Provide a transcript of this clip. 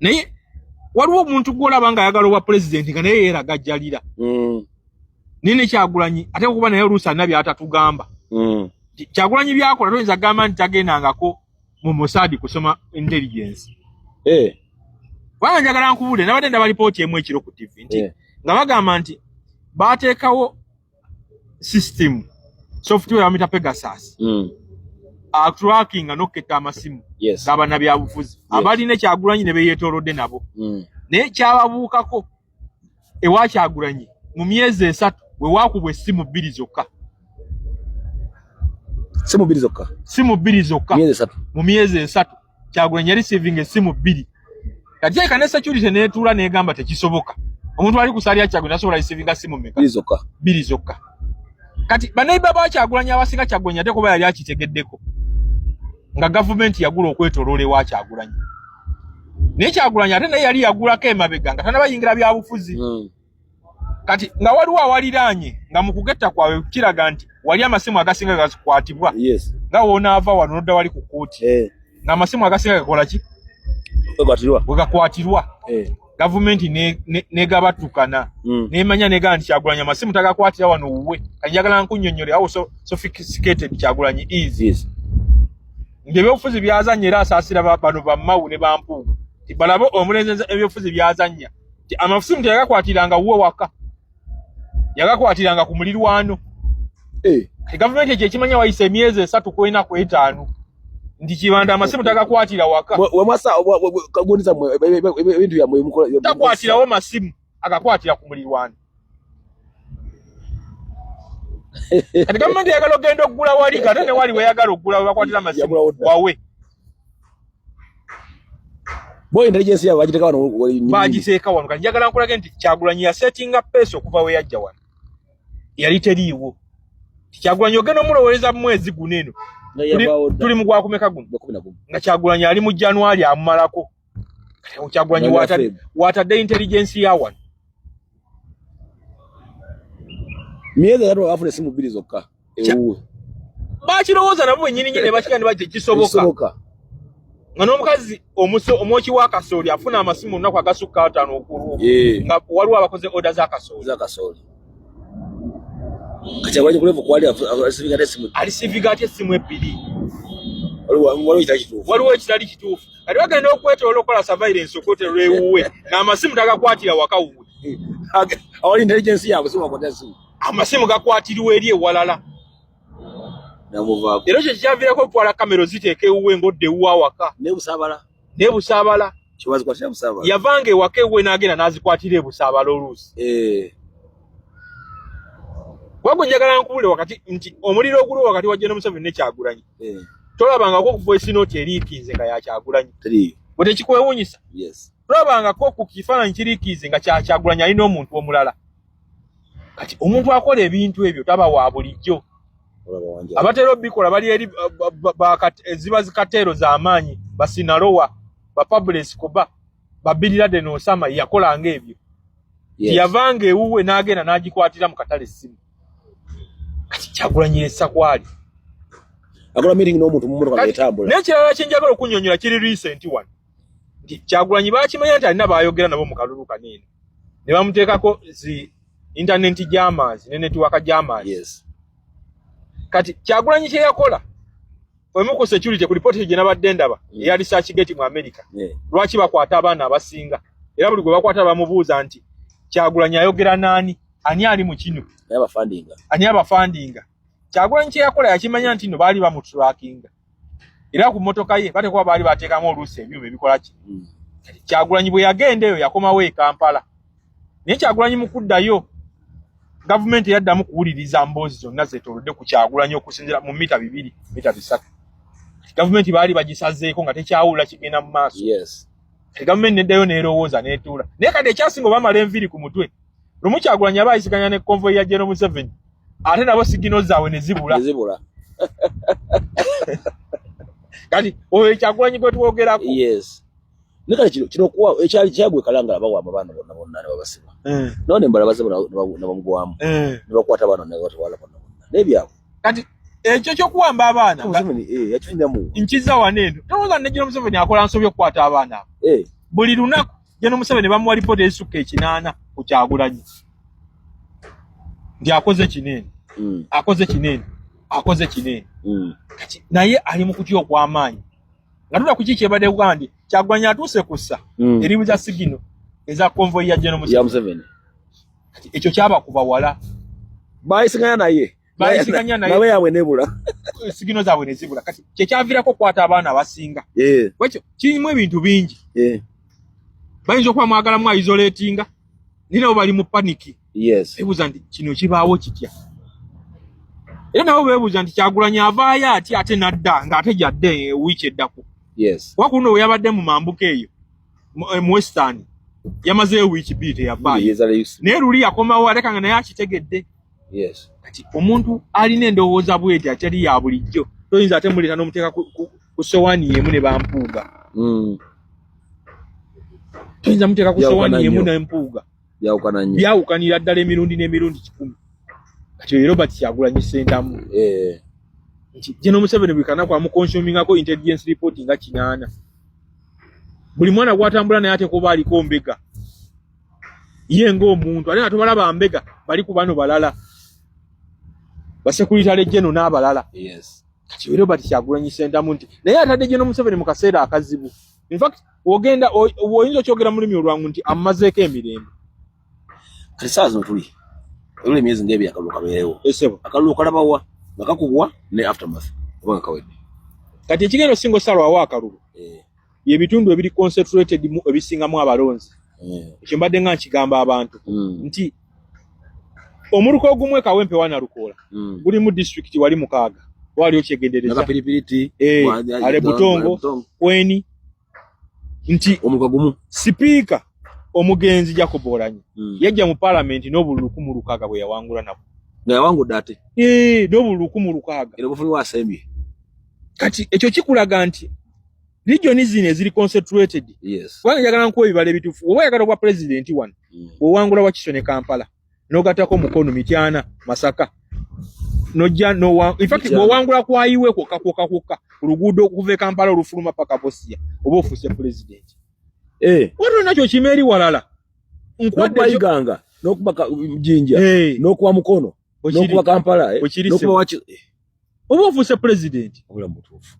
Naye waliwo omuntu gwolaba nga ayagala obwa pulezidenti nga naye yeeragajjalira. Naye ne Kyagulanyi ate okuba naye oluusi alina by'atatugamba. Kyagulanyi by'akola toyinza kugamba nti tagendangako mu Mossad kusoma intelligence. Kubanga njagala nkubuulire, nabadde ndaba lipooti emu ekiro ku TV nti nga bagamba nti baateekawo system software bamuyita Pegasus atrackinga n'okuketta amasimu g'abannabyabufuzi abalina Kyagulanyi ne beyeetoolodde nabo. Naye kyababuukako ewa Kyagulanyi mu myezi 3 we waakubwa essimu 2 zokka. Simu 2 zokka. Simu 2 zokka. Myezi 3. Mu myezi 3 Kyagulanyi yali receiving essimu 2. Kati eka ne security n'etuula n'egamba tekisoboka. Omuntu ali ku side ya Kyagulanyi asobola receivinga simu mmeka? 2 zokka. 2 zokka. Kati baneiba ba Kyagulanyi abasinga Kyagulanyi ate kuba yali akitegeddeko nga gavumenti yagula okwetooloola ewa Kyagulanyi. Naye Kyagulanyi ate naye yali yagulako emabega nga tannabayingira byabufuzi. Kati nga waliwo awaliraanye nga mu kugetta kwabwe kiraga nti wali amasimu agasinga gakwatibwa. Nga w'onaava wano n'odda wali ku kkooti. Nga amasimu agasinga gakola ki? Gakwatirwa. Bwe gakwatirwa. Gavumenti negabatukana. Nemanya negamba nti Kyagulanyi amasimu tagakwatira wano wuwe. Kati njagala nkunnyonnyole how sophisticated Kyagulanyi is. Ng'ebyobufuzi by'azannya era asaasira bano ba Mao ne ba Mpuuga. Nti balabe omulenzi ebyobufuzi by'azannya. Nti amasimu teyagakwatiranga wuwe waka. Yagakwatiranga ku mulirwano. Kati gavumenti ekyo ekimanya wayise emyezi 3 ku 4 ku 5. Nti Kibanda amasimu tagakwatira waka. We mwasa, kagundiza mwe, ebintu byammwe mukola, Takwatirawo masimu, agakwatira ku mulirwano. Kati gavumenti eyagala okugenda okugula wali, kati ne wali weyagala okugula we bakwatira amasimu Yagulawo dda. wawe. Bo intelligence yaabwe bagiteeka wano, wali nnyini. Bagiteeka wano. Kati njagala nkulage nti Kyagulanyi yasetinga pace okuva we yajja wano. Yali teriiwo. Kyagulanyi ogenda omulowooleza mu mwezi guno eno. Nga yavaawo dda. Tuli mu gwakumeka guno? Gwa 11. Nga Kyagulanyi ali mu January amumalako. Kati Kyagulanyi Nga Feb. watadde intelligence ya wano. Myezi 3 afuna essimu 2 zokka ewuwe. Bakirowooza nabo bennyini nnyini ne bakigamba ne bati tekisoboka. Tekisoboka. Nga n'omukazi omwoki wa kasooli afuna amasimu olunaku agasukka 5 okulu. Nga waliwo abakoze order za kasooli. Za kasooli. Kati abaje kulevu kwali alisivinga ate essimu. Alisivinga ate essimu 2. Waliwo ekitali kituufu. Waliwo ekitali kituufu. Kati bagenda okwetoloola okukola surveillance okwetoloola ewuwe ng'amasimu tagakwatira waka wuwe. Awali intelligence yaabwe si wakwata essimu. Amasimu gakwatirwa eri ewalala. Namuvaako. Era ekyo kyaviirako okutwala kamera oziteeka ewuwe ng'odda ewuwe awaka. Ne Busaabala. Ne Busaabala. Kyebazikwatira Busaabala. Yavanga ewaka ewuwe n'agenda n'azikwatira e Busaabala oluusi. Wabwe njagala nkubuulire wakati nti omuliro oguliwo wakati wa General Museveni ne Kyagulanyi. Tolabangako ku voice note eriikinze nga ya Kyagulanyi. Teriiyo. Bwe tekikwewuunyisa. Tolabangako ku kifaananyi kiriikinze nga kya Kyagulanyi alina omuntu omulala. Kati omuntu akola ebintu ebyo taba wa bulijjo. Abatera obikola bali eri, ziba zikateero z'amaanyi, basinalowa, ba Pablo Escobar, ba Bin Laden Osama yakolanga ebyo. Yavanga ewuwe n'agenda n'agikwatira mu katale essimu. Kati Kyagulanyi yessa kwali. Akola meeting n'omuntu mu mmotoka Kati, ng'etambula. N'ekirala kye njagala okunnyonnyola kiri recent one. Nti Kyagulanyi baakimanya nti alina baayogera nabo mu kalulu kano eno. Ne bamuteekako zi internet jammers ne network jammers. Kati Kyagulanyi kye yakola emu ku security ku report gye nabadde ndaba eya research gate mu America. Lwaki bakwata abaana abasinga? Era buli gwe bakwata bamubuuza nti Kyagulanyi ayogera naani? Ani ali mu kino? Ani abafandinga? Ani abafandinga? Kyagulanyi kye yakola yakimanya nti no baali bamutrackinga. Era ku mmotoka ye bateekwa baali bateekamu oluusi ebyuma ebikola ki? Kati Kyagulanyi bwe yagenda eyo yakomawo e Kampala. Naye Kyagulanyi mu kuddayo gavumenti yaddamu kuwuliriza mboozi zonna zeetoolodde ku Kyagulanyi okusinziira mu mita 2, mita 3. Gavumenti baali bagisazeeko nga tekyawulira kigenda mu maaso. Kati gavumenti neddayo n'erowooza n'etuula. Naye kati ekyasinga obamala enviiri ku mutwe, lumu Kyagulanyi aba ayisiganya ne convoy ya General Museveni, ate nabo sigino zaabwe ne zibula. Ne zibula. Kati oyo Kyagulanyi gwe twogerako. Ne kale kino kuwa ekyali kyagwe Kalangala bawamba abaana bonna bonna ne babasiba. None mbala baze ne bamugwamu. Ne bakwata abaana ne batwala bonna bonna. N'ebyabwe. Kati ekyo ky'okuwamba abaana Museveni, yakifuniramu. Nkiza wano eno. Tolowooza ne General Museveni akola nsobi okukwata abaana abo. Buli lunaku General Museveni bamuwa lipoota ezisukka 800 ku Kyagulanyi nti akoze kinene, akoze kinene, akoze kinene. Kati naye ali mu kutya okw'amaanyi nga tula ku ki kyebadde kugamba nti Kyagulanyi atuuse kussa eribuza sigino eza convoy ya General Museveni. Kati ekyo kyabakuba wala, bayisiganya naye, bayisiganya naye, nawe yaabwe nebula, sigino zaabwe nezibula. Kati kyekyaviirako okukwata abaana abasinga. Ekyo kirimu ebintu bingi. Bayinza okuba mwagala mu isolatinga, naye nabo bali mu panic. Beebuuza nti kino kibaawo kitya, era nabo beebuuza nti Kyagulanyi avaayo atya ate n'adda ng'ate gyadde wiiki eddako. Kuba ku luno we yabadde mu mambuka eyo mu Western yamazeeyo wiiki 2 teyavaayo, naye luli yakomawo aleka nga naye akitegedde. Kati omuntu alina endowooza bweti atali ya bulijjo toyinza ate muleeta n'omuteeka ku sowaani y'emu ne bampuuga. Toyinza muteeka ku sowaani y'emu ne Mpuuga. Byawukanira ddala emirundi n'emirundi 100. Kati oyo Robert Kyagulanyi Ssentamu nti General Museveni buli kanaku amuconsumingako intelligence report nga 8. Buli mwana gw'atambula naye ate kuba aliko mbega ye ng'omuntu, ate nga tobalaba mbega bali ku bano balala basecretary general n'abalala. Kati Robert Kyagulanyi Ssentamu nti naye atadde General Museveni mu kaseera akazibu. In fact, ogenda oyinza okyogera mu lulimi olwangu nti amazeeko emirembe. Kati saa zino tuli oluli emyezi ng'ebiri akalulu kabeerewo. Esebo. Akalulu kalabawa nga kakubwa ne aftermath oba nga kawedde? Kati ekigenda osinga osalwawo akalulu yebitundu ebiri concentrated mu ebisingamu abalonzi. Ekyo mbadde nga nkigamba abantu nti omuluka ogumu e Kawempe wa Nalukoola gulimu disitulikiti wali 6, wali okyegendereza. Nakapiripiriti. Ale Butongo, Kweni, nti omuluka gumu. Sipiika omugenzi Jacob Oulanyah yajja mu paalamenti n'obululu 1006 bwe yawangula nabwo. Nga yawangudde ate. N'obululu 1006. Era obufuni wasembye. Kati ekyo kikulaga nti region zino eziri concentrated, kubanga njagala nkuwa ebibalo ebituufu, oba oyagala obwa pulezidenti wano, bw'owangula Wakiso ne Kampala n'ogattako Mukono, Mityana, Masaka, nojja nowa, in fact Mityana. Bw'owangula kwayiwe kwokka kwokka kwokka ku luguudo okuva e Kampala olufuluma paka Busia, oba ofuuse pulezidenti. Oba tolina kyokima eri walala, nkwadde N'okuba Iganga, n'okuba Jinja, n'okuba Mukono, Bwekiri. N'okuba Kampala, Bwekiri, n'okuba sebo. Waki Oba ofuuse pulezidenti. Obulamu butuufu.